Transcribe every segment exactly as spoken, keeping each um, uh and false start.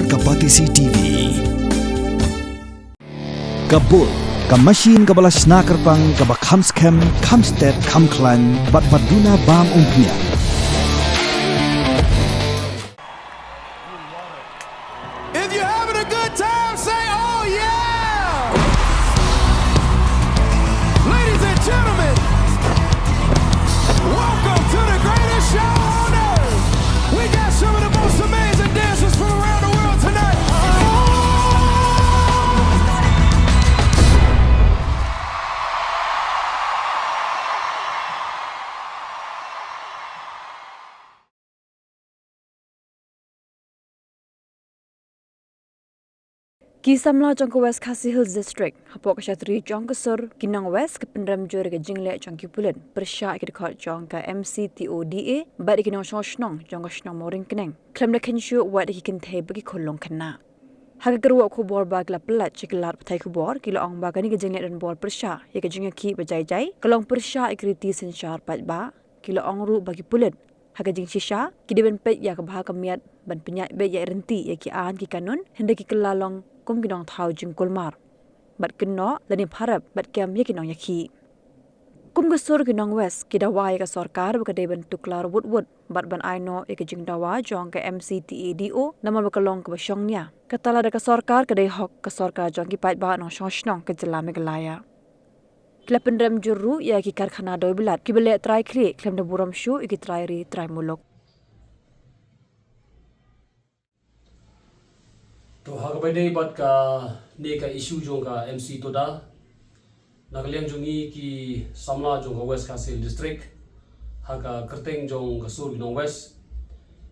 Ka Batesi T V. Ka bul, ka machine kaba la shna kyrpang, kaba kham skhem, kham stet, kham khlaiñ, bad ba duna bam umphniang. If you're having a good time, say, "Oh, yeah!" Ladies and gentlemen, welcome to the greatest show on earth. We got some of the most amazing dancers from around the world tonight. Ki samla jong ka West Khasi Hills District, hapoh ka shatri jong ka sur, ki nong West, ki pynrem jur ïa ka jingleh jong ki pulit pyrshah ïa ki dkhot jong ka M C T O D A bad ïa ki nongshong shnong jong ka shnong Mawryngkneng, khlem da kheiñ shuh wat ïa ki kynthei bad ki khunlung khynnah. Ha ka kyrwoh khubor ba ki la pynlait sha ki lad pathai khubor, ki la ong ba kane ka jingleh donbor pyrshah ïa ka jingïakhih ba jai jai ka long pyrshah ïa ka riti synshar paidbah. Ki la ong ruh ba ki pulit ha ka jingshisha ki dei ban peit ïa ka bha ka miat ban pynïaid beit ïaryntih ïa ki aiñ ki kanun, hynrei ki kylla long kum ki nongthaw jingkulmar, bad kynnoh lane pharep bad kem ïa ki nongïakhih. Kum ka sur ki nong West, ki dawa ïa ka sorkar ba ka dei ban tuklar wut wut bad ban ai noh ïa ka jingdawa jong ka M C T A D O, namar ba ka long kaba shongnia. Kata lada ka sorkar ka dei hok ka sorkar jong ki paidbah nongshong shnong ka jylla Meghalaya. Ki la pynrem jur ruh ïa ki karkhana dewbilat kiba leh trai khlieh khlem da burom shuh ïa ki trai ri trai muluk. To, ha kaba ïadei bad kane ka issue jong ka M C Toda, na ka liang jong ngi ki samla jong ka West Khasi Hills District, ha ka kyrteng jong ka sur ki nong West,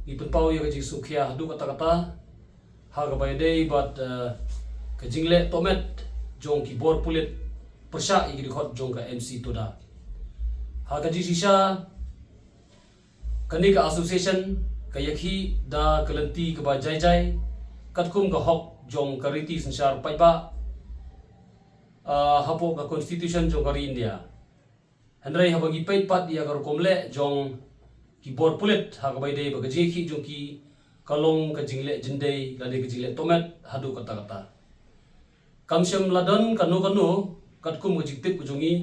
ngi pynpaw ïa ka jingsngewkhia haduh katta katta ha kaba ïadei bad, eh, ka jingleh tohmet jong ki bor pulit pyrshah ïa ki dkhot jong ka M C Toda. Ha ka jingshisha, kane ka association ka ïakhih da ka lynti kaba jai jai katkum ka hok jong ka riti synshar paidbah, ah, hapoh ka constitution jong ka ri India. Hynrei haba ngi peit pat ïa ka rukom leh jong ki bor pulit ha kaba ïadei bad ka jingïakhih jong ki, ka long ka jingleh jyndei lane ka jingleh tohmet haduh katta katta. Kam shym la don kano kano katkum ka jingtip ka jong ngi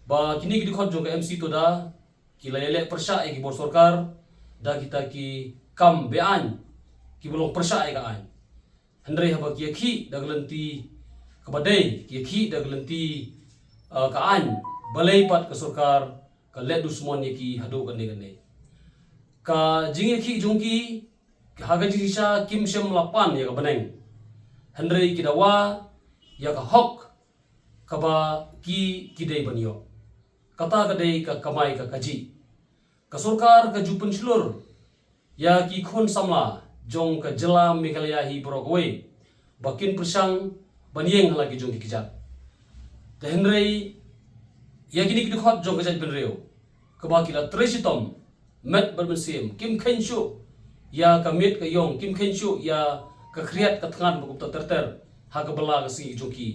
ba kine ki dkhot jong ka M C Toda ki la ïaleh pyrshah ïa ki bor sorkar da kita ki kam be-aiñ kiba long pyrshah ïa ka aiñ. Hynrei haba ki ïakhih da ka lynti kaba dei, ki ïakhih da ka lynti, uh, ka aiñ, balei pat ka sorkar ka leh dusmon ïa ki haduh kane kane. Ka jingïakhih jong ki ha ka jingshisha kim shym la pan ïa ka bneng, hynrei ki dawa ïa ka hok kaba ki, ki dei ban ïoh. Kata ka dei ka kamai ka kajih. Ka sorkar ka ju pynshlur ïa ki khun samla jong ka jylla Meghalaya hi baroh kawei ba kin pyrshang ban ïeng ha la ki jong ki kjat. Te hynrei ïa kine ki dkhot jong ka jaitbynriew kaba ki la trei shitom met bad mynsiem, kim kheiñ shuh ïa ka miet ka ïong, kim kheiñ shuh ïa ka khriat ka thngan ba kumta ter ter ha ka bylla ka sngi jong ki.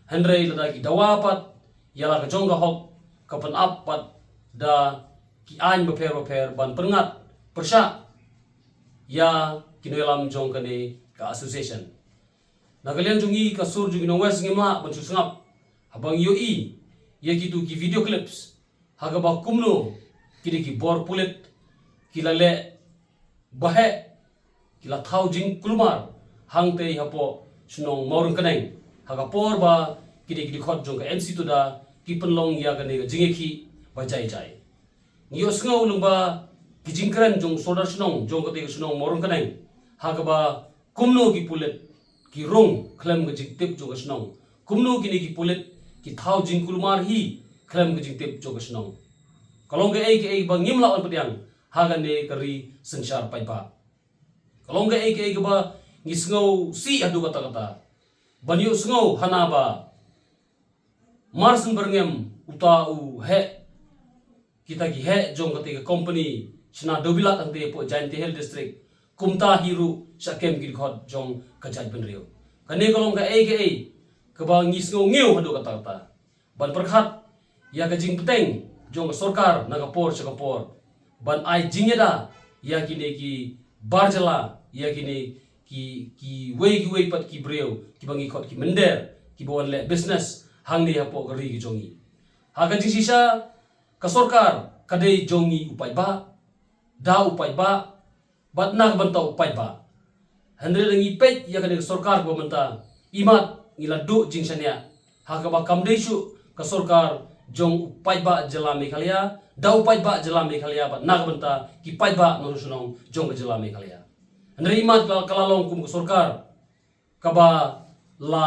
Hynrei lada ki dawa pat ïa la ka jong ka hok, ka pynap pat da ki aiñ bapher bapher ban pynngat pyrshah ïa ki nongïalam jong kane ka association. Na ka liang jong ngi ka sur jong ngi nong West ngim lah ban shu sngap haba ngi ïohi ïa kitu ki video clips ha kaba kumno kine ki bor pulit ki la leh ba heh, ki la thaw jingkulmar hangtei hapoh shnong Mawryngkneng ha ka por ba kine ki dkhot jong ka M C Toda ki pynlong ïa kane ka jingïakhih ba jai jai. Ngi ïohsngew lyngba ki jingkren jong u sordar shnong jong kata ka shnong Mawryngkneng ha kaba kumno ki pulit ki rung khlem ka jingtip jong ka shnong, kumno kine ki pulit ki thaw jingkulmar hi khlem ka jingtip jong ka shnong. Ka long kaei kaei ba ngim lah ban pdiang ha kane ka ri synshar paidbah. Ka long kaei kaei kaba ngi sngewsih haduh katta katta ban ïohsngew hana ba Marsyn Byrngem uta u heh kita ki heh jong kata ka company shna dewbilat hangtei hapoh Jaintia Hills District, kumta hi ruh sha kem ki dkhot jong ka jaitbynriew. Kane ka long kaei kaei kaba ngi sngewngew haduh katta katta ban pyrkhat ïa ka jingbteng jong ka sorkar na ka por sha ka por ban ai jingïada ïa kine ki bar jylla, ïa kine ki, kiwei kiwei pat ki briew kiba ngi khot ki mynder kiba wan leh business hangne hapoh ka ri ka jong ngi. Ha ka jingshisha ka sorkar ka dei jong ngi u paidbah, da u paidbah, bad na ka bynta u paidbah. Hynrei lada ngi peit ïa kane ka sorkar kaba mynta, imat ngi la duh jingshaniah ha kaba kam dei shuh ka sorkar jong u paidbah jylla Meghalaya, da u paidbah jylla Meghalaya bad na ka bynta ki paidbah nongshong shnong jong ka jylla Meghalaya. Hynrei imat ka la, ka la long kum ka sorkar kaba la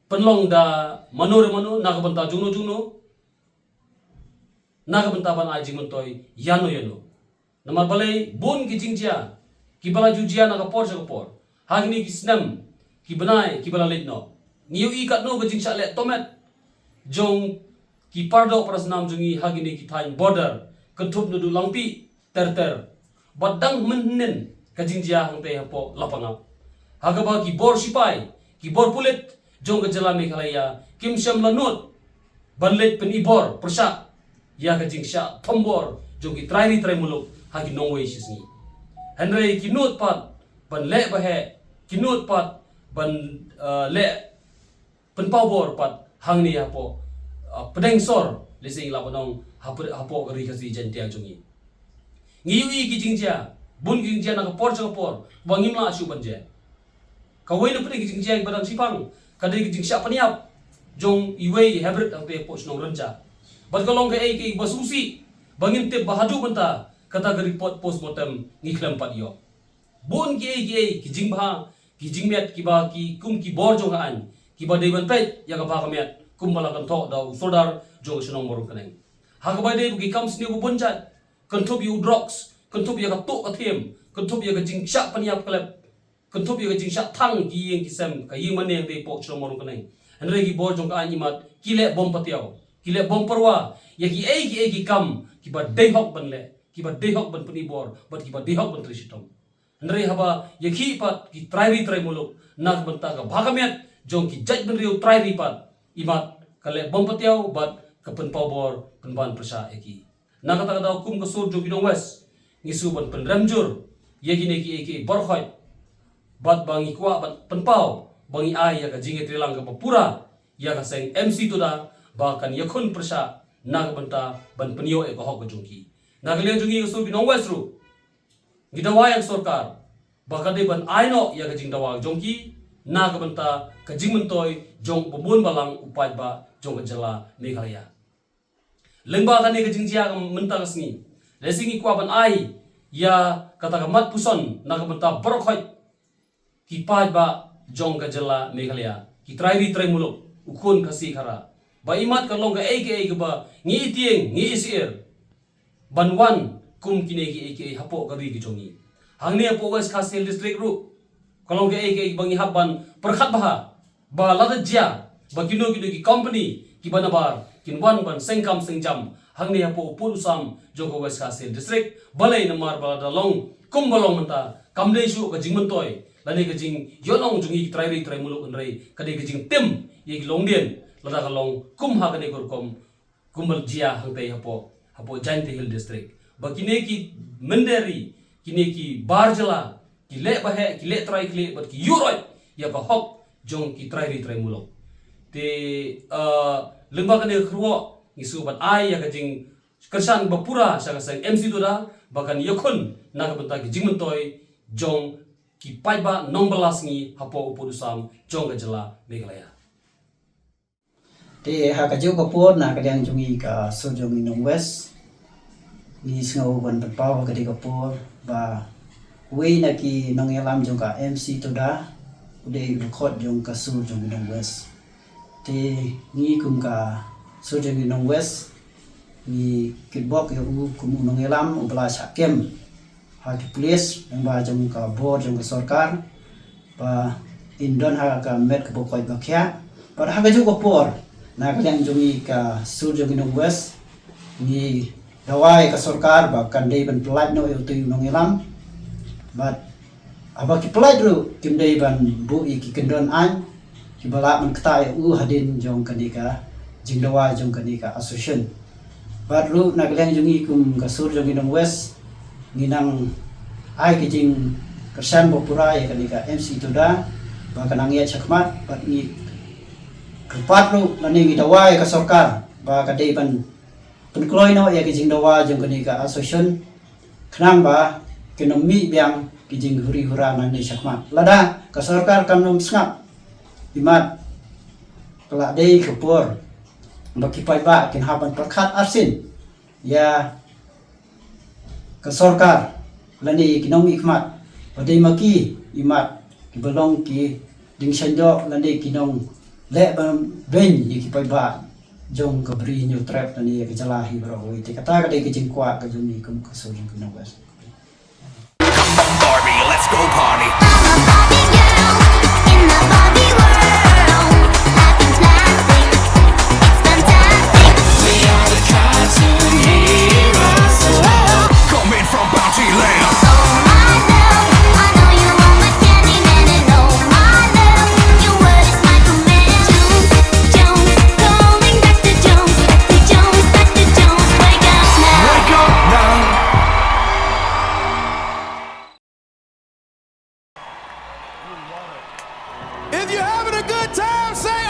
pynlong da mano re mano, na ka bynta jongno jongno, na ka bynta ban ai jingmyntoi ïano ïano. Namar balei bun ki jingjia kiba la ju jia na ka por sha ka por ha kine ki snem ki bnai kiba la leit noh. Ngi ïohi katno ka jingshah leh tomet jong ki paradoh parasnam jong ngi ha kine ki thaiñ border, kynthup naduh Langpih ter ter. Bad dang mynhynnin ka jingjia hangtei hapoh Lapangap, ha kaba ki bor sipai, ki bor pulit jong ka jylla Meghalaya kim shym la nud ban leit pynibor pyrshah ïa ka jingshah thombor jong ki trai ri trai muluk ha ki nongwei shisngi. Hynrei ki nud pat ban leh baheh, ki nud pat ban, eh, leh pynpaw bor pat hangne hapoh, uh, pdeng sor, lehse ngi lah ban ong hapoh, hapoh ka ri Khasi Jaiñtia jong ngi. Ngi ïohi ki jingjia, bun ki jingjia na ka por sha ka por ba ngim lah shuh ban jia. Kawei na pdeng ki jingjia kiba dang shipang ka dei ki jingshah pynïap jong iwei i hybrid hangtei hapoh shnong Rynjah. Bad ka long kaei kaei ba sngewsih ba ngim tip ba haduh mynta kata ka report postmortem ngi khlem pat ïoh. Bun kiei kiei ki jingbha ki jingmiat kiba ki kum ki bor jong ka aiñ kiba dei ban peit ïa ka bha ka miat kumba la kynthoh da u sordar jong ka shnong Mawryngkneng. Ha kaba dei ba ki kam sniew ba bun jait, kynthup ïa u drugs, kynthup ïa ka tuh ka thiem, kynthup ïa ka jingshah pynïap khlem, kynthup ïa ka jingshah thang ki ïing ki sem, ka ïing mane hangtei hapoh shnong Mawryngkneng. Hynrei ki bor jong ka aiñ imat ki leh bym patiaw, ki leh bym pyrwa ïa kiei kiei ki kam kiba dei hok ban leh, kiba dei hok ban pynibor bad kiba dei hok ban trei shitom. Hynrei haba ïakhih pat ki trai ri trai muluk na ka bynta ka bha ka miat jong ki jaitbynriew trai ri pat, imat ka leh bym patiaw bad ka pynpaw bor pynban pyrshah ïa ki. Na kata ka daw kum ka sur jong ki nong West ngi shu ban pynrem jur ïa kine kiei kiei baroh khoit bad ba ngi kwah ban pynpaw ba ngi ai ïa ka jingïatreilang kaba pura ïa ka seng M C Tuda ba kan ïakhun pyrshah na ka bynta ban pynïoh ïa ka hok ka jong ki. Na ka liang jong ngi ka sur ki nong West ruh ngi dawa ïa ka sorkar ba ka dei ban ai noh ïa ka jingdawa jong ki na ka bynta ka jingmyntoi jong u bun balang u paidbah jong ka jylla Meghalaya. Lyngba kane ka jingjia ka mynta ka sngi, lehse ngi kwah ban ai ïa kata ka mat puson na ka bynta baroh khoit ki paidbah jong ka jylla Meghalaya, ki trai ri trai muluk, u khun Khasi Khara, ba imat ka long kaei kaei kaba ngi ïatieng ngi ïasyier ban wan kum kine kiei kiei hapoh ka ri ka jong ngi. Hangne hapoh West Khasi Hills District ruh ka long kaei kaei ba ngi hap ban pyrkhat bha ba lada jia ba kino kino ki company kiba nabar kin wan ban seng kam seng jam hangne hapoh u pud u sam jong ka West Khasi Hills District, balei? Namar ba lada long kumba long mynta kam dei shuh ka jingmyntoi lane ka jingïohnong jong ngi ki trai ri trai muluk, hynrei ka dei ka jingtim ïa ki longdien lada ka long kum ha kane ka rukom kumba jia hangtei hapoh, hapoh Jaintia Hills District. Ba kine ki mynder ri, kine ki bar jylla ki leh baheh, ki leh trai khlieh bad ki ïuh roit ïa ka hok jong ki trai ri trai muluk. Te, uh, lyngba kane ka kyrwoh ngi shu ban ai ïa ka jingkyrshan ba pura sha ka seng M C Tuda ba kan ïakhun na ka bynta ki jingmyntoi jong ki paidbah nongbylla sngi hapoh u pud u sam jong ka jylla Meghalaya. Te ha kajuh ka por na ka liang jong ngi ka sur jong ngi nong West, ngi sngew ban pynpaw ha kadei ka por ba uwei na ki nongïalam jong ka M C Tuda u dei u dkhot jong ka sur jong ngi nong West. Te ngi kum ka sur jong ngi nong West ngi kitbok ïa u kum u nongïalam uba la shah kem ha ki pulit lyngba jong ka bor jong ka sorkar ba in don ha ka met kaba koit ba khiah. Bad ha kajuh ka por na ka liang jong ngi ka sur jong ngi nong West ngi dawa ïa ka sorkar ba kan dei ban pyllait noh ïa utu u nongïalam. Bad haba ki pyllait ruh kim dei ban buh ïa ki kyndon aiñ kiba lah ban ktah ïa u hadien jong kane ka jingdawa jong kane ka association. Bad ruh na ka liang jong ngi kum ka sur jong ngi nong West ngi nang ai ka jing kyrshan ba pura ïa kane ka M C Tuda ba ka nang ïaid shakhmat, bad ngi kyrpad ruh lane ngi dawa ïa ka sorkar ba ka dei ban pynkloi noh ïa ka jingdawa jong kane ka association, khnang ba kin ym mih biang ki jinghuri hura nangne shakhmat. Lada ka sorkar kan ym sngap, imat ka la dei ka por ba ki paidbah kin hap ban pyrkhat arsien ïa ka sorkar lane ki nongmihkhmat ba dei ma ki, imat kiba long ki dieng shaindoh lane ki nongleh beiñ ïa ki paidbah jong ka Bri Hynñiewtrep lane ïa ka jylla hi baroh kawei. Te kata ka dei ka jingkwah ka jong ngi kum ka Sur jong ka North West. Come on, Barbie, let's go party. I'm a Barbie girl in the Barbie world. Life in plastic, it's fantastic. We are the cartoon heroes. Coming from Bounty Land. Oh my love, I know you want my candy man, and oh my love, your word is my command. Jones, Jones, calling Doctor Jones, Doctor Jones, Doctor Jones, wake up now. Wake up now. If you're having a good time, say